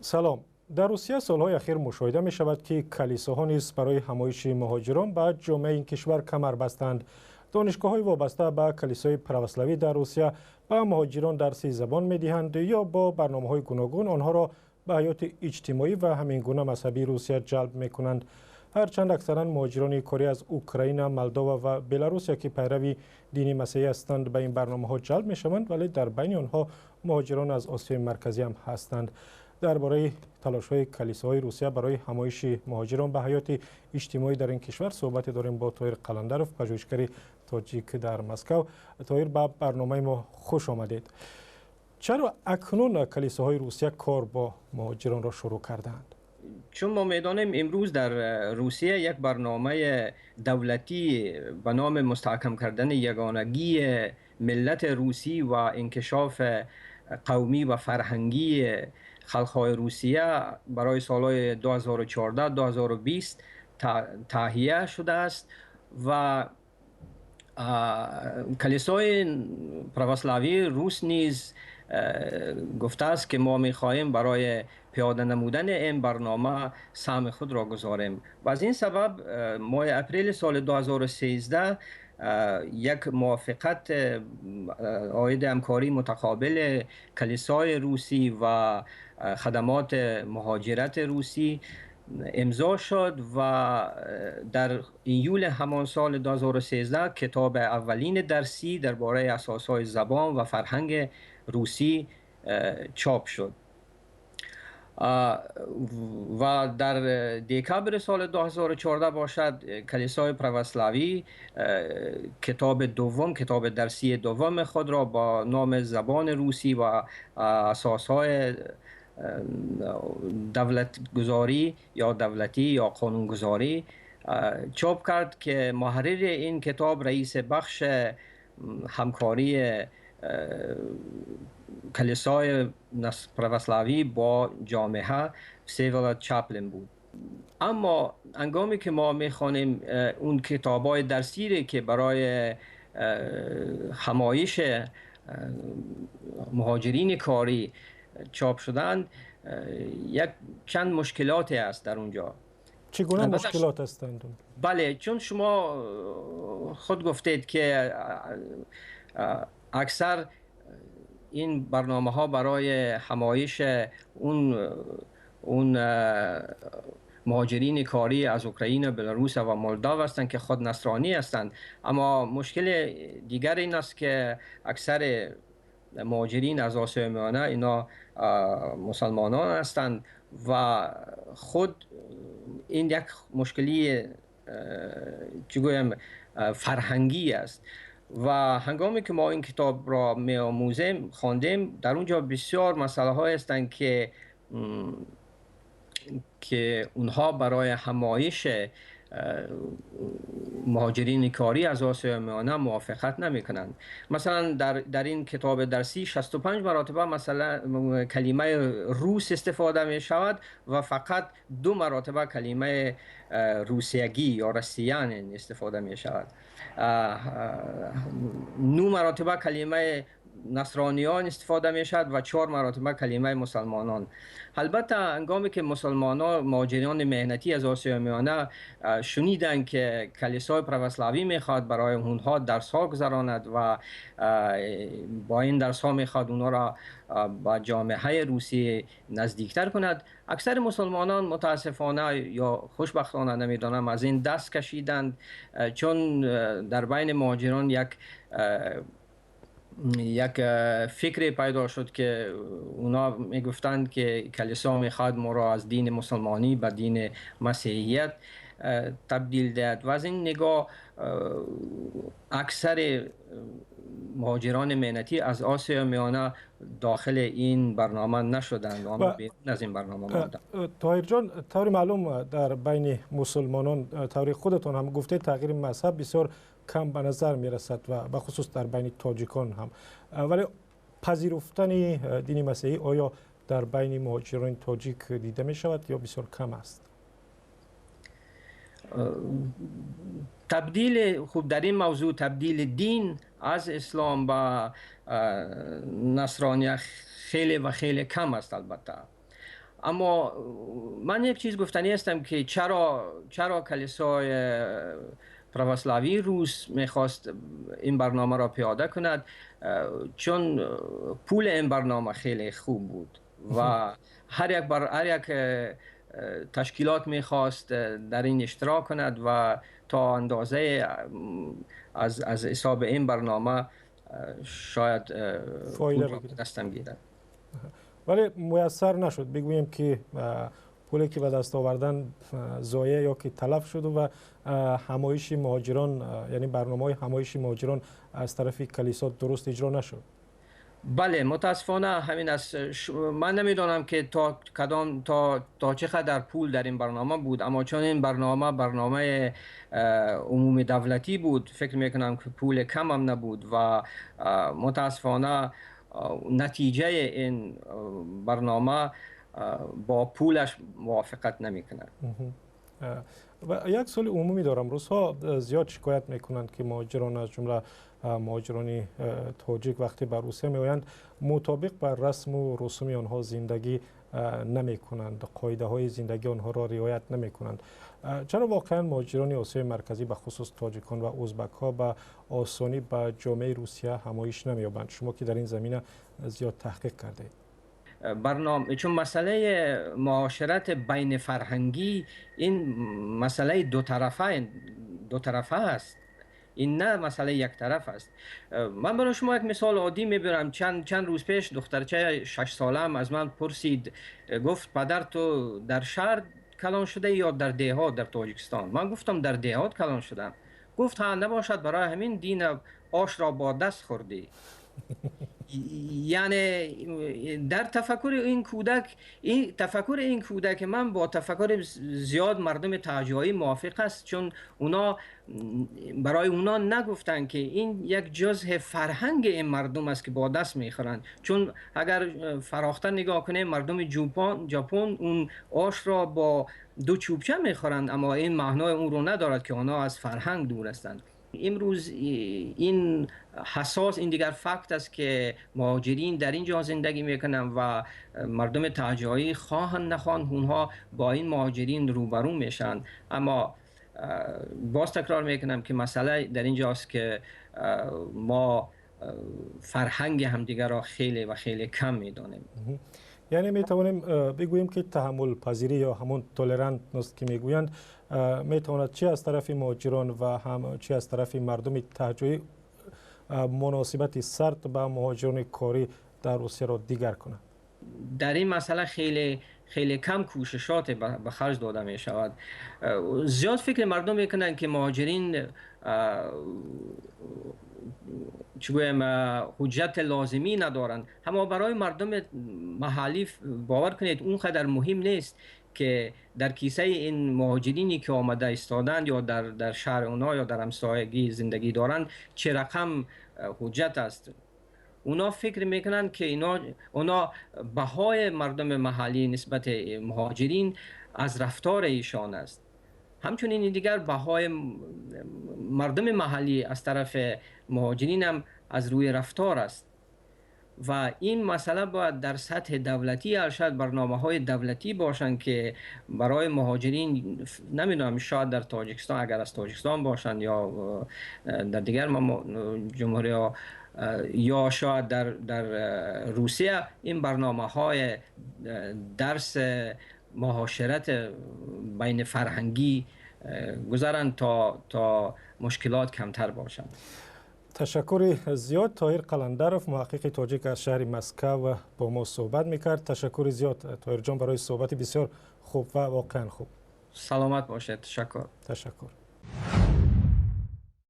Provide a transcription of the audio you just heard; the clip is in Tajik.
Салом. Дар Русия солҳои ахир мушоҳида мешавад, ки калисоҳо низ барои ҳамоиши муҳоҷирон ба ҷомеаи ин кишвар камар бастанд. Донишгоҳҳои вобаста ба калисои православӣ дар Русия ба муҳоҷирон дарси забон медиҳанд ё бо барномаҳои гуногун онҳоро ба ҳаёти иҷтимоӣ ва ҳамин гуна мазҳабии Русия ҷалб мекунанд. Ҳарчанд аксаран муҳоҷирони корӣ аз Украина, Молдова ва Беларусия, ки пайрави дини масеҳӣ ҳастанд, ба ин барномаҳо ҷалб мешаванд, вале дар байни онҳо муҳоҷирон аз Осиёи Марказӣ ҳам ҳастанд. Дар бораи талошҳои калисоҳои Русия барои ҳамоиши муҳоҷирон ба ҳаёти иҷтимоӣ дар ин кишвар суҳбате дорем бо Тоҳир Қаландаров, пажӯҳишгари тоҷик дар Москав. Тоҳир, ба барномаи мо хуш омадед. Чаро акнун калисоҳои Русия кор бо муҳоҷиронро шурӯъ кардаанд? Чун мо медонем, имрӯз дар Русия як барномаи давлатӣ ба номи мустаҳкам кардани ягонагии миллати русӣ ва инкишофи қавмӣ ва фарҳангии халқҳои Русия барои солҳои 2014-2020 таҳия шудааст ва калисои православии рус низ гуфтааст, ки мо мехоҳем барои пиёда намудани ин барнома саҳми худро гузорем, ва аз ин сабаб моҳи апрели соли 2013 як мувофиқат оиди ҳамкории мутақобили калисои русӣ ва хадамоти муҳоҷирати русӣ имзо шуд ва дар июли ҳамон соли 2013 китоби аввалини дарсӣ дар бораи асосҳои забон ва фарҳанги русӣ чоп шуд ва дар декабри соли 2014 бошад, калисои православӣ китоби дуввум, китоби дарсии дуввуми худро бо номи забони русӣ ва асосҳои давлатгузорӣ ё давлатӣ ё қонунгузорӣ чоп кард, ки муҳаррири ин китоб раиси бахши ҳамкории калисои православӣ бо ҷомеа Всеволод Чаплин буд. Аммо ҳангоме ки мо мехонем он китобҳои дарсире, ки барои ҳамоиши муҳоҷирини корӣ чоп шуданд, як чанд мушкилоте аст дар онҷо. Чӣ гуна мушкилот ҳастанд? Бале, чун шумо худ гуфтед, ки аксар ин барномаҳо барои ҳамоиши он муҳоҷирини корӣ аз Украина, Беларус ва Молдова ҳастанд, ки худ насронӣ ҳастанд. Аммо мушкили дигар ин аст, ки аксари муҳоҷирин аз Осиёи Миёна ино мусалмонон ҳастанд ва худ ин як мушкилии, чӣ гӯям, фарҳангӣ аст. Ва ҳангоме ки мо ин китобро меомӯзем, хондем, дар он ҷо бисёр масъалаҳое ҳастанд, ки онҳо барои ҳамоиши муҳоҷирини корӣ аз Осиёи Миёна мувофиқат намекунанд. Масалан, дар ин китоби дарсӣ 65 маротиба масалан калимаи рус истифода мешавад ва фақат ду маротиба калимаи русиягӣ ё россиянин истифода мешавад. 9 маротиба калимаи насрониён истифода мешавад ва чор маротиба калимаи мусалмонон. Албатта, ҳангоме ки мусалмонон, муҳоҷирони меҳнатӣ аз Осиёи Миёна шуниданд, ки калисои православӣ мехоҳад барои онҳо дарсҳо гузаронад ва бо ин дарсҳо мехоҳад онҳоро ба ҷомеаи русӣ наздиктар кунад, аксари мусалмонон мутаассифона ё хушбахтона, намедонам, аз ин даст кашиданд, чун дар байни муҳоҷирон як фикре пайдо шуд, ки اونا میگفتند که کلیسا میخواد ما را از دین مسلمانی به دین مسیحیت تبدیل دهد و از این نگاه اکثر مهاجران مهنتی از آسیا میانه داخل این برنامه نشدند و بیرون از این برنامه ماندند. Тоҳир ҷон، таври маълум، дар байни мусулмонон، таври худатон ҳам гуфтед، тағйири мазҳаб бисёр кам ба назар мерасад ва бахусус дар байни тоҷикон ҳам. Вале пазируфтани дини масеҳӣ оё дар байни муҳоҷирони тоҷик дида мешавад ё бисёр кам аст? Табдил، хуб، дар ин мавзӯъ табдили дин аз ислом ба насрония хеле ва хеле кам аст, албатта. اما من یک چیز گفتنی هستم که چرا کلیسای پراوسلاوی روس میخواست این برنامه را پیاده کند؟ چون پول این برنامه خیلی خوب بود و هر یک تشکیلات میخواست در این اشتراک کند و تا اندازه از حساب این برنامه شاید فایده دستم گیرد. ولی میسر نشد. بگوییم که پولی که به دست آوردن ضایع یا که تلف شد و همایش مهاجران، یعنی برنامه همایش مهاجران از طرف کلیسا درست اجرا نشد. بله، متاسفانه همین است. من نمیدانم که تا کدام تا چقدر پول در این برنامه بود، اما چون این برنامه عمومی دولتی بود، فکر میکنم که پول کم هم نبود و متاسفانه نتیجه این برنامه با پولش موافقت نمیکند. و یک سوال عمومی دارم. روس‌ها زیاد شکایت میکنند که مهاجران، از جمله مهاجران تاجیک، وقتی به روسیه میآیند مطابق بر رسم و رسوم آنها زندگی نمیکنند، قاعده های زندگی آنها را رعایت نمیکنند. چرا واقعا مهاجران آسیای مرکزی، به خصوص تاجیکان و ازبک ها، به آسانی به جامعه روسیه همایش نمییابند؟ شما که در این زمینه زیاد تحقیق کرده اید. برنامه، چون مسئله معاشرت بین فرهنگی این مسئله دو طرفه است، این نه مسئله یک طرف است. من برای شما یک مثال عادی میبرم. چند روز پیش دخترچه 6 سالم از من پرسید، گفت پدر، تو در شهر کلان شده یا در دهات در تاجیکستان؟ من گفتم در دهات کلان شدم. گفت ها، نباشد برای همین دین آش را با دست خوردی؟ یعنی در تفکر این کودک، این تفکر این کودک من با تفکر زیاد مردم ته‌جایی موافق است، چون اونا برای اونا نگفتن که این یک جزء فرهنگ این مردم است که با دست میخورند. چون اگر فراختر نگاه کنیم، مردم ژاپن اون آش را با دو چوبچه میخورند، اما این معنای اون رو ندارد که آنها از فرهنگ دور هستند. امروز این حساس، این دیگر fact است که مهاجرین در اینجا زندگی میکنن و مردم ته‌جایی خواهند نخواهند اونها با این مهاجرین روبرو میشن. اما باز تکرار میکنم که مسئله در اینجاست که ما فرهنگ همدیگر را خیلی و خیلی کم میدانیم. یعنی می توانیم بگوییم که تحمل پذیری یا همون tolerantnost که میگویند، میتواند چی از طرف مهاجران و هم چی از طرف مردم ته‌جایی مناسبت سرد به مهاجران کاری در روسیه را دیگر کند؟ در این مسئله خیلی خیلی کم کوششات به خرج داده می شود. زیاد فکر مردم میکنند که مهاجرین، چگویم، حجت لازمی ندارند، اما برای مردم محلی، باور کنید، اونقدر مهم نیست که در کیسه این مهاجرینی که آمده ایستادند یا در شهر اونا یا در همسایگی زندگی دارند چه رقم حجت است. اونا فکر میکنند که اونا بهای مردم محلی نسبت مهاجرین از رفتار ایشان است. همچنین دیگر بهای مردم محلی از طرف مهاجرین هم از روی رفتار است و این مسئله باید در سطح دولتی حل شود. برنامه های دولتی باشند که برای مهاجرین، نمیدونم، شاید در تاجیکستان، اگر از تاجیکستان باشند یا در دیگر جمهوری ها یا شاید در روسیه، این برنامه های درس معاشرت بین فرهنگی گذارند تا مشکلات کمتر باشند. تشکر زیاد. طاهر قلندرов، محقق تاجیک از شهر مسکو، با ما صحبت میکرد. تشکر زیاد طاهر جان برای صحبت بسیار خوب و واقعا خوب. سلامت باشید، تشکر. تشکر.